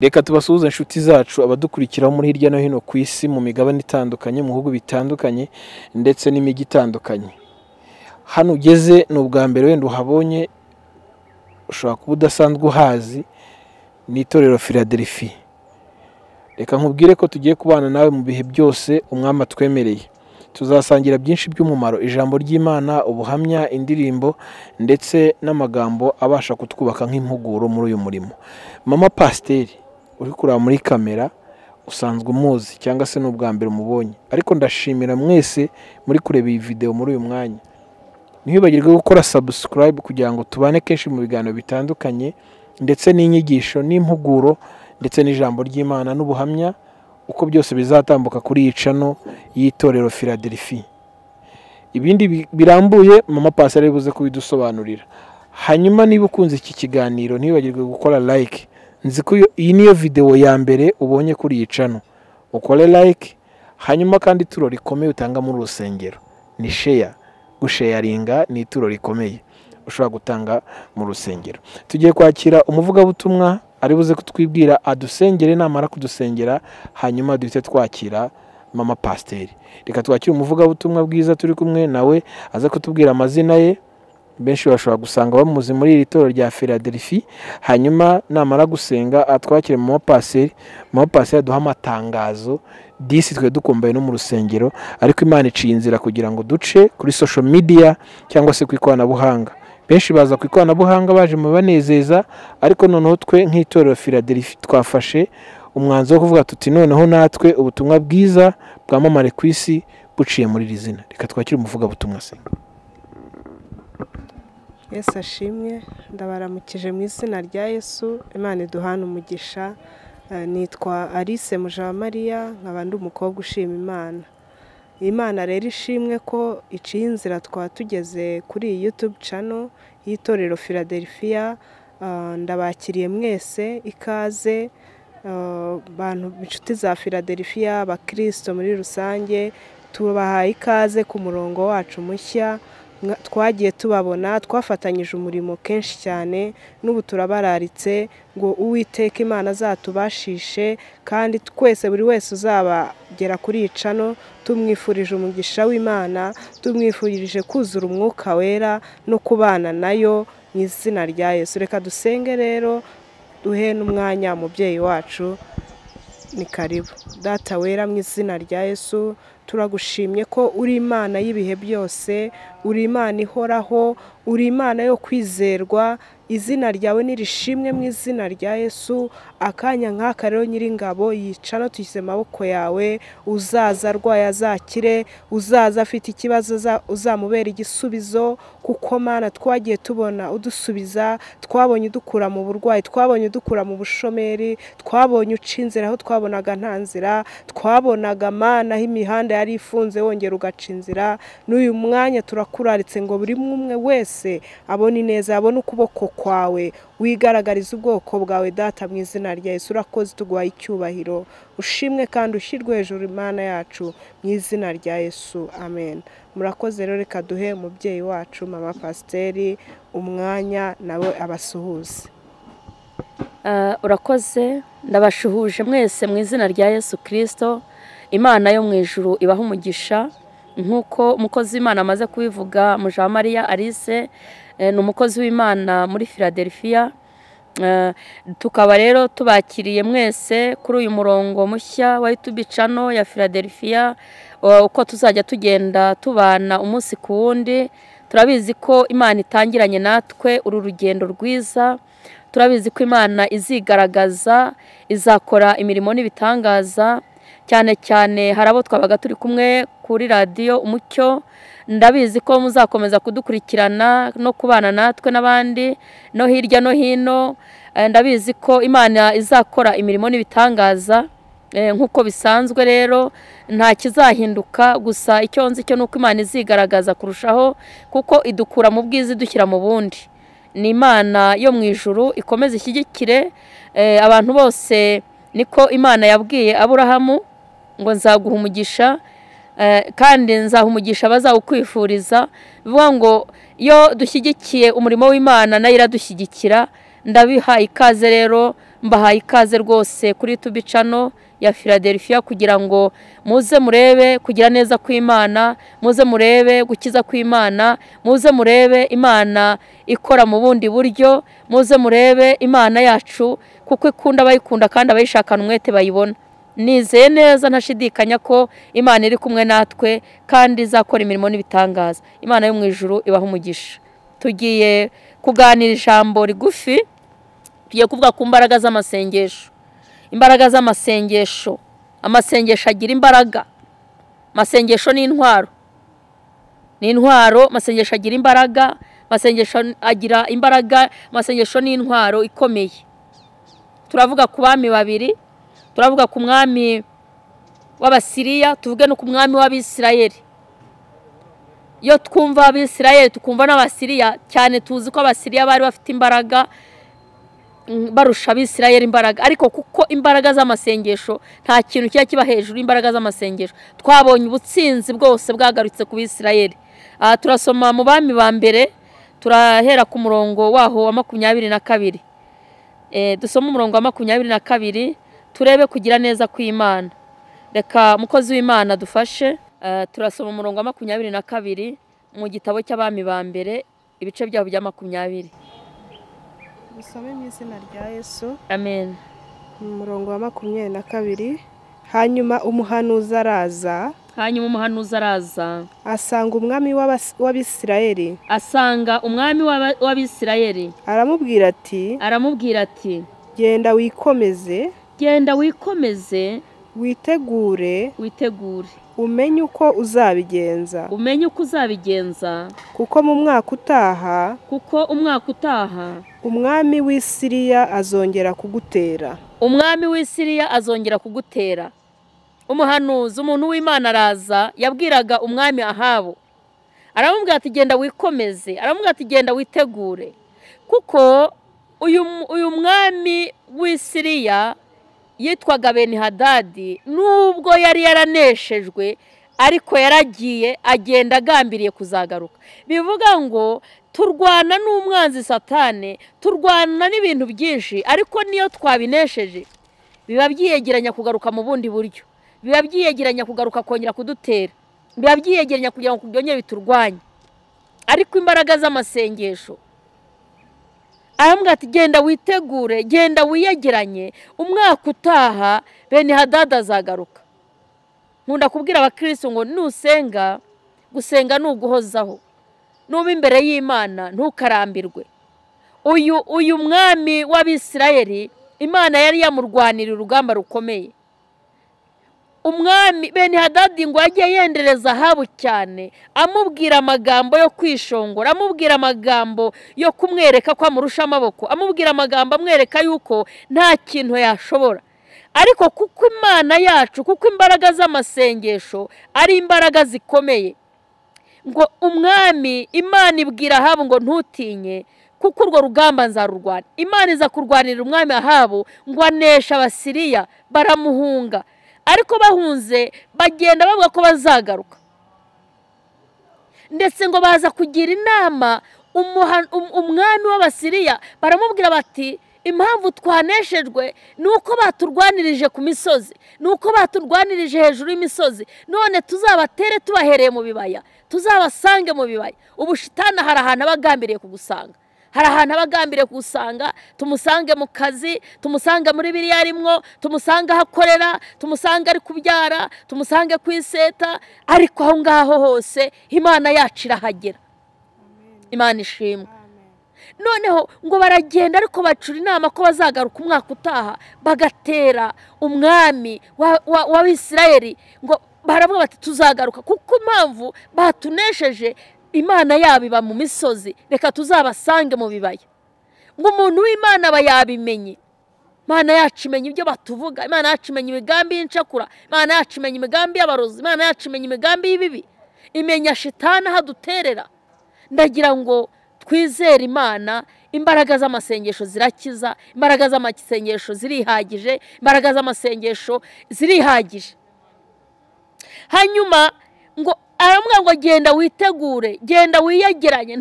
Reka tubasuhuze inshuti zacu, abadukurikira muri hirya no hino ku isi, mu migabane itandukanye, mu bihugu bitandukanye ndetse n'imijyi itandukanye. Hano ugeze ni ubwa mbere wenda uhabonye, ushobora kuba udasanzwe uhazi, ni itorero Philadelphia. Reka nkubwire ko tugiye kubana nawe mu bihe byose umwami atwemereye. Tuzasangira byinshi by'umumaro, ijambo ry'Imana, ubuhamya, indirimbo ndetse n'amagambo abasha kutwubaka nk'impuguro muri uyu murimo. Mama Pasiteri uri kureba muri kamera usanzwe umuzi cyangwa se n'ubwa mbere umubonye, ariko ndashimira mwese muri kureba iyi video muri uyu mwanya. Ntiwibagirwe gukora subscribe kugira ngo tubane kenshi mu biganiro bitandukanye ndetse n'inyigisho n'impuguro ndetse n'ijambo ry'Imana n'ubuhamya, uko byose bizatambuka kuri iyi channel y'itorero Philadelphia. Ibindi birambuye mama Pasiteri ari buze kubidusobanurira. Hanyuma niba ukunze iki kiganiro ntiwibagirwe gukora like. Nzi ko iyi niyo video ya mbere ubonye kuri iyi channel, ukore like. Hanyuma kandi ituro rikomeye utanga muri rusengero ni share. Gusharinga ni ituro rikomeye ushobora gutanga mu rusengero. Tugiye kwakira umuvugabutumwa ari buze kutwibwira, adusengere, namara kudusengera hanyuma duhite twakira mama Pasiteri. Reka twakire umuvugabutumwa bwiza turi kumwe nawe, aza kutubwira amazina ye. Benshi bashobora gusanga bamuzi muri iri torero rya Philadelphia. Hanyuma namara gusenga atwakire mama Pasiteri. Mama Pasiteri aduha amatangazo disi twe dukombaye no mu rusengero, ariko Imana iciye inzira kugira ngo duce kuri social media cyangwa se ku ikoranabuhanga. Benshi baza ku ikoranabuhanga baje mu banezeza, ariko noneho twe nk'itorero Philadelphia twafashe umwanzuro wo kuvuga tuti noneho natwe ubutumwa bwiza bwamamare ku isi buciye muri iri zina. Reka twakire umuvugabutumwa se. Yesu ashimwe, ndabaramukije mu izina rya Yesu, Imana iduhana umugisha. Nitwa Alice Mujawamariya, nkaba ndi umukobwa ushima Imana. Imana rero ishimwe ko iciye inzira twaba tugeze kuri iyi YouTube channel y'itorero Philadelphia. Ndabakiriye mwese ikaze, bantu inshuti za Philadelphia, abakristo muri rusange, tubahaye ikaze ku murongo wacu mushya. Twagiye tubabona, twafatanyije umurimo kenshi cyane, n'ubu turabararitse ngo Uwiteka Imana azatubashishe, kandi twese buri wese uzabagera kuri iyi channel tumwifurije umugisha w'Imana, tumwifurije kuzura umwuka wera no kubana nayo mu izina rya Yesu. Reka dusenge rero, duhe n'umwanya umubyeyi wacu. Ni karibu Data wera, mu izina rya Yesu turagushimye ko uri Imana y'ibihe byose, uri Imana ihoraho, uri Imana yo kwizerwa. Izina ryawe nirishimwe mu izina rya Yesu. Akanya nk'aka rero Nyiringabo yicano tushyize amaboko yawe, uzaza arwaye azakire, uzaza afite ikibazo uzamubera igisubizo, kuko Mana twagiye tubona udusubiza, twabonye udukura mu burwayi, twabonye udukura mu bushomeri, twabonye uca inzira aho twabonaga nta nzira, twabonaga Mana aho imihanda yari ifunze wongera ugaca inzira. N'uyu mwanya turakuraritse ngo buri umwe wese abone ineza, abone ukuboko kwawe, wigaragariza ubwoko bwawe Data mu izina rya Yesu. Urakoze, tuguhaye icyubahiro, ushimwe kandi ushyirwe hejuru Imana yacu mu izina rya Yesu, amen. Murakoze rero, reka duhe umubyeyi wacu mama Pasiteri umwanya nawe abasuhuze. Urakoze, ndabashuhuje mwese mu izina rya Yesu Kristo. Imana yo mu ijuru ibaha umugisha. Nk'uko umukozi w'Imana amaze kubivuga, Mujawamariya Alice ni umukozi w'Imana muri Philadelphia. Tukaba rero tubakiriye mwese kuri uyu murongo mushya wa YouTube channel ya Philadelphia, uko tuzajya tugenda tubana umunsi ku wundi. Turabizi ko Imana itangiranye natwe uru rugendo rwiza, turabizi ko Imana izigaragaza, izakora imirimo n'ibitangaza. Cyane cyane hari abo twabaga turi kumwe kuri radiyo Umucyo, ndabizi ko muzakomeza kudukurikirana no kubana natwe n'abandi no hirya no hino. Ndabizi ko Imana izakora imirimo n'ibitangaza nk'uko bisanzwe. Rero nta kizahinduka, gusa icyo nzi cyo nuko Imana izigaragaza kurushaho, kuko idukura mu bwiza idushyira mu bundi. Ni Imana yo mu ijuru ikomeze ishyigikire abantu bose. Niko Imana yabwiye Aburahamu ngo nzaguha umugisha, kandi nzaha umugisha bazawukwifuriza. Bivuga ngo iyo dushyigikiye umurimo w'Imana nayo iradushyigikira. Ndabiha ikaze rero Mbahaye ikaze rwose kuri YouTube channel ya Philadelphia kugira ngo muze murebe kugira neza kw'Imana, muze murebe gukiza kw'Imana, muze murebe Imana ikora mu bundi buryo, muze murebe Imana yacu kuko ikunda abayikunda kandi abayishakana umwete bayibona. Nizeye neza ntashidikanya ko Imana iri kumwe natwe kandi izakora imirimo n'ibitangaza. Imana yo mu ijuru ibaha umugisha. Tugiye kuganira ijambo rigufi, tugiye kuvuga ku mbaraga z'amasengesho. Imbaraga z'amasengesho, amasengesho agira imbaraga. Amasengesho ni intwaro. Ni intwaro, amasengesho agira imbaraga, amasengesho agira imbaraga, amasengesho ni intwaro ikomeye. Turavuga ku bami babiri, turavuga ku mwami w'Abasiriya, tuvuge no ku mwami w'Abisirayeli. Iyo twumva Abisirayeli tukumva n'Abasiriya, cyane tuzi ko Abasiriya bari bafite imbaraga barusha Abisirayeli imbaraga, ariko kuko imbaraga z'amasengesho nta kintu kiba kiba hejuru imbaraga z'amasengesho, twabonye ubutsinzi bwose bwagarutse ku Bisirayeli. Turasoma mu bami ba mbere, turahera ku murongo waho wa 22. Dusoma umurongo wa 22 turebe kugira neza kw'Imana. Reka mukozi w'Imana dufashe. Turasoma umurongo wa 22 mu gitabo cy'abami ba mbere, ibice byabo bya 20. Dusome mu izina rya Yesu. Amen. Umurongo wa 22. Hanyuma umuhanuzi araza. Hanyuma umuhanuzi araza asanga umwami w'Abisirayeli. Asanga umwami w'Abisirayeli. Aramubwira ati. Aramubwira ati: Genda wikomeze. Genda wikomeze, witegure, witegure, umenye uko uzabigenza, umenye uko uzabigenza, kuko mu mwaka utaha, kuko umwaka utaha umwami w'i Siriya azongera kugutera. Umwami w'i Siriya azongera kugutera. Umuhanuzi, umuntu w'Imana araza, yabwiraga umwami Ahabu, aramubwira ati genda wikomeze, aramubwira ati genda witegure, kuko uyu mwami w'i Siriya yitwaga Benihadadi, nubwo yari yaraneshejwe ariko yaragiye agenda agambiriye kuzagaruka. Bivuga ngo turwana n'umwanzi Satani, turwana n'ibintu byinshi, ariko niyo twabinesheje biba byiyegeranya kugaruka mu bundi buryo, biba byiyegeranya kugaruka kongera kudutera, biba byiyegeranya kugira ngo byongere biturwanye. Ariko imbaraga z'amasengesho, aramubwira ati genda witegure, genda wiyegeranye, umwaka utaha Benihadadi azagaruka. Nkunda kubwira abakristo ngo nusenga, gusenga ni uguhozaho, nuba imbere y'Imana ntukarambirwe. Uyu mwami w'Abisirayeli Imana yari yamurwanira urugamba rukomeye. Umwami Benihadadi ngo ajye yendereza Ahabu cyane, amubwira amagambo yo kwishongora, amubwira amagambo yo kumwereka ko amurusha amaboko, amubwira amagambo amwereka yuko nta kintu yashobora. Ariko kuko Imana yacu, kuko imbaraga z'amasengesho ari imbaraga zikomeye, ngo umwami Imana ibwira Ahabu ngo ntutinye, kuko urwo rugamba nzarurwana. Imana iza kurwanira umwami Ahabu ngo anesha Abasiriya, baramuhunga. Ariko bahunze bagenda bavuga ko bazagaruka, ndetse ngo baza kugira inama umwami w'Abasiriya, baramubwira bati impamvu twaneshejwe nuko baturwanirije ku misozi, nuko baturwanirije hejuru y'imisozi, none tuzabatere tubahereye mu bibaya, tuzabasange mu bibaya. Ubushitani hari ahantu abagambiriye kugusanga, hari ahantu abagambiriye kugusanga. Tumusange mu kazi, tumusange muri biriya arimwo, tumusange aho akorera, tumusange ari kubyara, tumusange ku iseta, ariko aho ngaho hose Imana yacu irahagera. Imana ishimwe. Noneho ngo baragenda, ariko bacura inama ko bazagaruka umwaka utaha bagatera umwami w'Abisirayeli, ngo baravuga bati tuzagaruka kuko impamvu batunesheje Imana yabo iba mu misozi, reka tuzabasange mu bibaya. Ngo umuntu w'Imana aba yabimenye. Imana yacu imenya ibyo batuvuga, Imana yacu imenya imigambi y'incakura, Imana yacu imenya imigambi y'abarozi, Imana yacu imenya imigambi y'ibibi, imenya shitani aho aduterera. Ndagira ngo twizere Imana. Imbaraga z'amasengesho zirakiza, imbaraga z'amasengesho zirihagije, imbaraga z'amasengesho zirihagije. Hanyuma ngo aramubwira ngo genda witegure, genda wiyegeranye,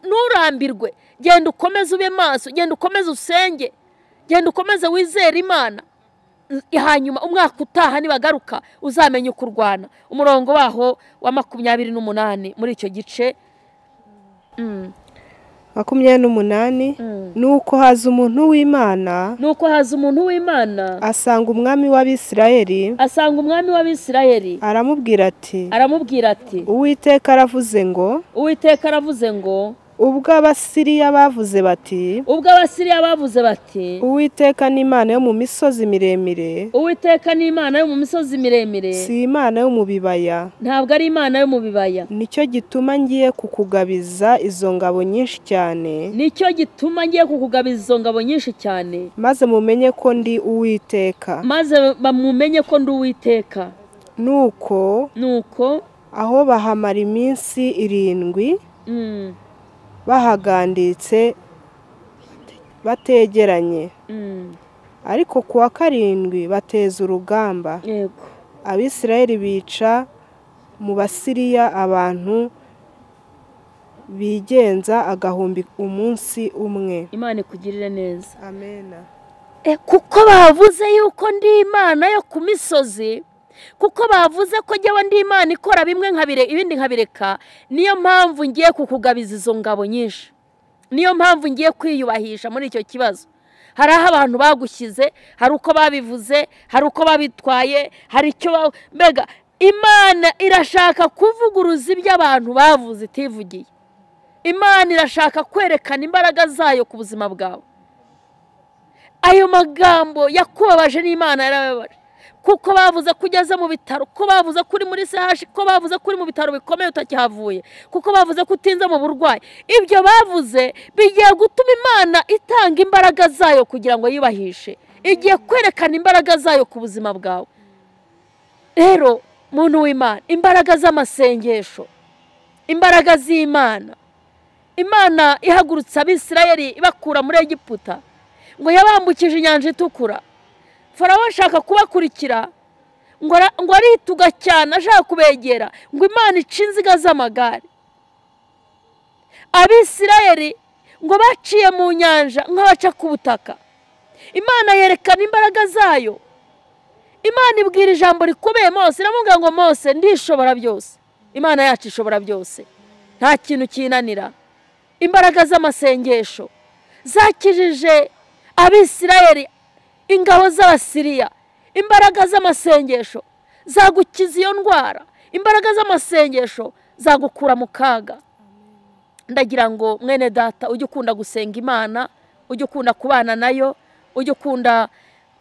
nturambirwe, genda ukomeze ube maso, genda ukomeze usenge, Genda ukomeze wizere Imana, hanyuma umwaka utaha nibagaruka uzamenye uko urwana. Umurongo waho wa 28 muri icyo gice. 28. Nuko haza umuntu w'Imana, nuko haza umuntu w'Imana asanga umwami w'Abisirayeli, asanga umwami w'Abisirayeli, aramubwira ati, aramubwira ati, Uwiteka aravuze ngo, Uwiteka aravuze ngo, ubwo Abasiriya bavuze bati, ubwo Abasiriya bavuze bati, Uwiteka ni Imana yo mu misozi miremire, Uwiteka ni Imana yo mu misozi miremire, si Imana yo mu bibaya, ntabwo ari Imana yo mu bibaya. Nicyo gituma ngiye kukugabiza izo ngabo nyinshi cyane, nicyo gituma ngiye kukugabiza izo ngabo nyinshi cyane, maze mumenye ko ndi Uwiteka, maze bamumenye ko ndi Uwiteka. Nuko nuko aho bahamara iminsi 7 bahaganditse bategeranye. Ariko kuwa 7 bateza urugamba. Yego. Abisirayeli bica mu Basiriya abantu bigenza 1000 umunsi umwe. Imana ikugirire neza. Amen. Kuko bavuze yuko ndi Imana yo ku misozi, kuko bavuze ko jyewe ndi Imana ikora bimwe nkabire ibindi nkabireka, niyo mpamvu ngiye kukugabiza izo ngabo nyinshi, niyo mpamvu ngiye kwiyubahisha muri icyo kibazo. Hari aho abantu bagushyize, hari uko babivuze, hari uko babitwaye, hari icyo mbega. Imana irashaka kuvuguruza ibyo abantu bavuze itivugiye. Imana irashaka kwerekana imbaraga zayo ku buzima bwawe. Ayo magambo yakubabaje n'Imana yarababaje, kuko bavuze ko ugeze mu bitaro, ko bavuze ko uri muri CH, ko bavuze ko uri mu bitaro bikomeye utakihavuye, kuko bavuze ko utinze mu burwayi. Ibyo bavuze bigiye gutuma Imana itanga imbaraga zayo kugira ngo yiyubahishe. Igiye kwerekana imbaraga zayo ku buzima bwawe. Rero muntu w'Imana, imbaraga z'amasengesho, imbaraga z'Imana. Imana ihagurutsa Abisirayeli ibakura muri Egiputa, ngo yabambukije inyanja itukura. Farawo ashaka kubakurikira, ngo arituga cyane ashaka kubegera, ngo Imana ica inziga z'amagare. Abisirayeli ngo baciye mu nyanja nk'abaca ku butaka. Imana yerekana imbaraga zayo. Imana ibwira ijambo rikomeye Mose, iramubwira ngo Mose, ndishobora byose. Imana yacu ishobora byose, nta kintu kinanira. Imbaraga z'amasengesho zakijije Abisirayeli ingabo z'Abasiriya. Imbaraga z'amasengesho zagukiza iyo ndwara. Imbaraga z'amasengesho zagukura mu kaga. Ndagira ngo mwene data, ujye ukunda gusenga Imana, ujye ukunda kubana nayo, ujye ukunda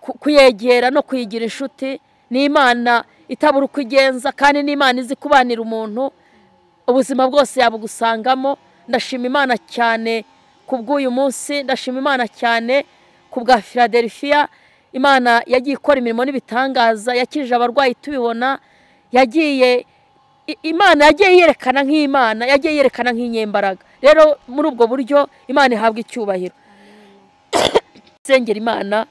kuyegera no kuyigira inshuti. Ni Imana itabura uko igenza, kandi ni Imana izi kubanira umuntu, ubuzima bwose yabugusangamo. Ndashima Imana cyane kubw'uyu munsi, ndashima Imana cyane kubwa Philadelphia. Imana yagiye ikora imirimo n'ibitangaza, yakijije abarwayi tubibona, yagiye Imana yagiye yerekana nk'Imana, yagiye yerekana nk'inyembaraga. Rero muri ubwo buryo Imana ihabwa icyubahiro. Sengera Imana,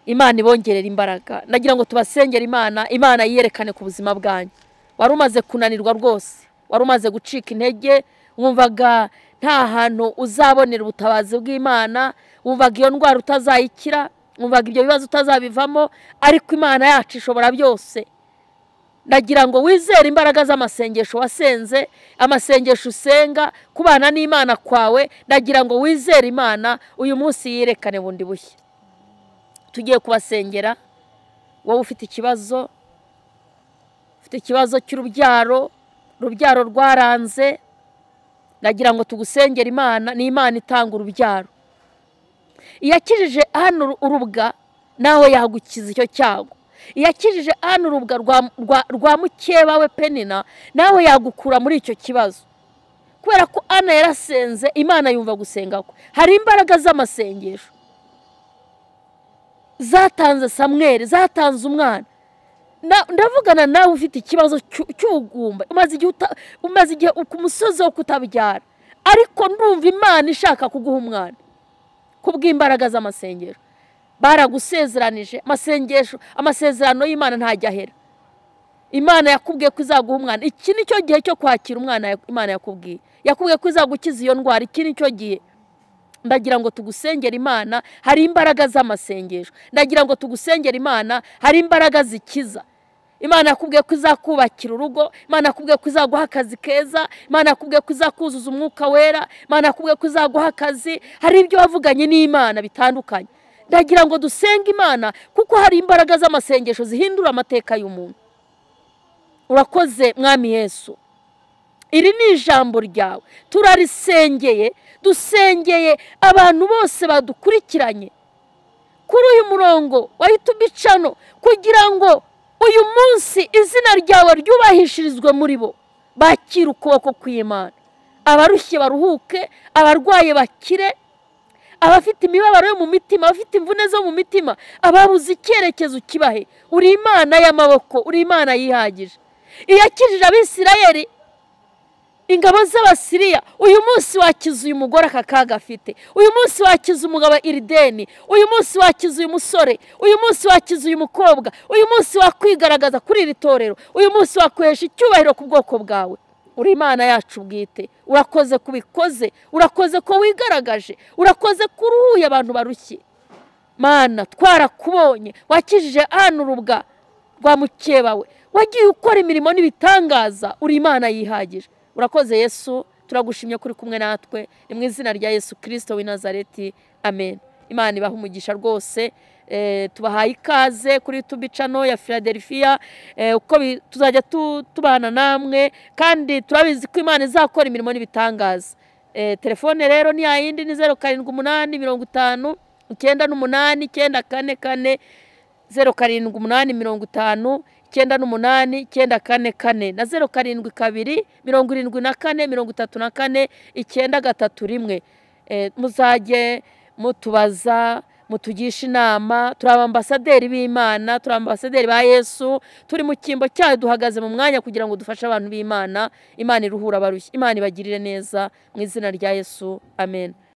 Imana ibongerera imbaraga. Ndagira ngo tubasengere Imana, Imana yiyerekane ku buzima bwanyu. Wari umaze kunanirwa rwose, wari umaze gucika intege, wumvaga nta hantu uzabonera ubutabazi bw'Imana, wumvaga iyo ndwara utazayikira, wumvaga ibyo bibazo utazabivamo, ariko Imana yacu ishobora byose. Ndagira ngo wizere imbaraga z'amasengesho wasenze, amasengesho usenga, kubana n'Imana kwawe. Ndagira ngo wizere Imana uyu munsi yiyerekane bundi bushya. Tugiye kubasengera. Wowe ufite ikibazo, ufite ikibazo cy'urubyaro, urubyaro rwaranze, ndagira ngo tugusengere Imana. Ni Imana itanga urubyaro. Iyakijije hano urubwa, nawe yagukiza icyo cyago. Iyakijije hano urubwa rwa mukeba we Penina, nawe yagukura muri icyo kibazo. Kubera ko Ana yarasenze, Imana yumva gusenga kwe. Hari imbaraga z'amasengesho zatanze Samweli, zatanze umwana. Ndavugana nawe ufite ikibazo cy'ubugumba, umaze igihe ku musozi wo kutabyara, ariko ndumva Imana ishaka kuguha umwana kubw'imbaraga z'amasengesho. Baragusezeranije amasengesho, amasezerano y'Imana ntajya ahera. Imana yakubwiye ko izaguha umwana, iki nicyo gihe cyo kwakira umwana. Imana yakubwiye ko izagukiza iyo ndwara, iki nicyo gihe. Ndagira ngo tugusengere Imana, hari imbaraga z'amasengesho. Ndagira ngo tugusengere Imana, hari imbaraga zikiza. Imana yakubwiye ko izakubakira urugo, Imana yakubwiye ko izaguha akazi keza, Imana yakubwiye ko izakuzuza umwuka wera, Imana yakubwiye ko izaguha akazi. Hari ibyo wavuganye n'Imana bitandukanye. Ndagira ngo dusenge Imana kuko hari imbaraga z'amasengesho zihindura amateka y'umuntu. Urakoze Mwami Yesu. Iri ni ijambo ryawe, turarisengeye, dusengeye abantu bose badukurikiranye kuri uyu murongo wa YouTube channel, kugira ngo uyu munsi izina ryawe ryubahishirizwe muri bo, bakire ukuboko kw'Imana, abarushye baruhuke, abarwaye bakire, abafite imibabaro yo mu mitima, abafite imvune zo mu mitima, ababuze icyerekezo kibahe. Uri Imana y'amaboko, uri Imana yihagije. Iyakijije Abisirayeli ingabo z'Abasiriya, uyu munsi wakiza uyu mugore aka kaga afite, uyu munsi wakiza umugabo Irideni, uyu munsi wakiza uyu musore, uyu munsi wakiza uyu mukobwa, uyu munsi wakwigaragaza kuri iri torero, uyu munsi wakwesha icyubahiro ku bwoko bwawe. Uri Imana yacu bwite, urakoze kubikoze, urakoze ko wigaragaje, urakoze ko uruhuye abantu barushye. Mana, twarakubonye, wakijije hano urubwa rwa mukeba we, wagiye ukora imirimo n'ibitangaza, uri Imana yihagije. Urakoze Yesu, turagushimye kuri kumwe natwe, ni mu izina rya Yesu Kristo w'i Nazareti, amen. Imana ibahe umugisha rwose. Tubahaye ikaze kuri YouTube channel ya Philadelphia, uko tuzajya tubana namwe, kandi turabizi ko Imana izakora imirimo n'ibitangaza. Telefone rero ni yayindi, ni 078 50 98 944, 078 50 98 944 na 072 74 34 931. Muzajye mutubaza, mutugisha inama. Turi abambasaderi b'Imana, turi ambasaderi ba Yesu, turi mu cyimbo cyayo, duhagaze mu mwanya kugira ngo dufashe abantu b'Imana. Imana iruhura abarushye, Imana ibagirire neza mu izina rya Yesu, amen.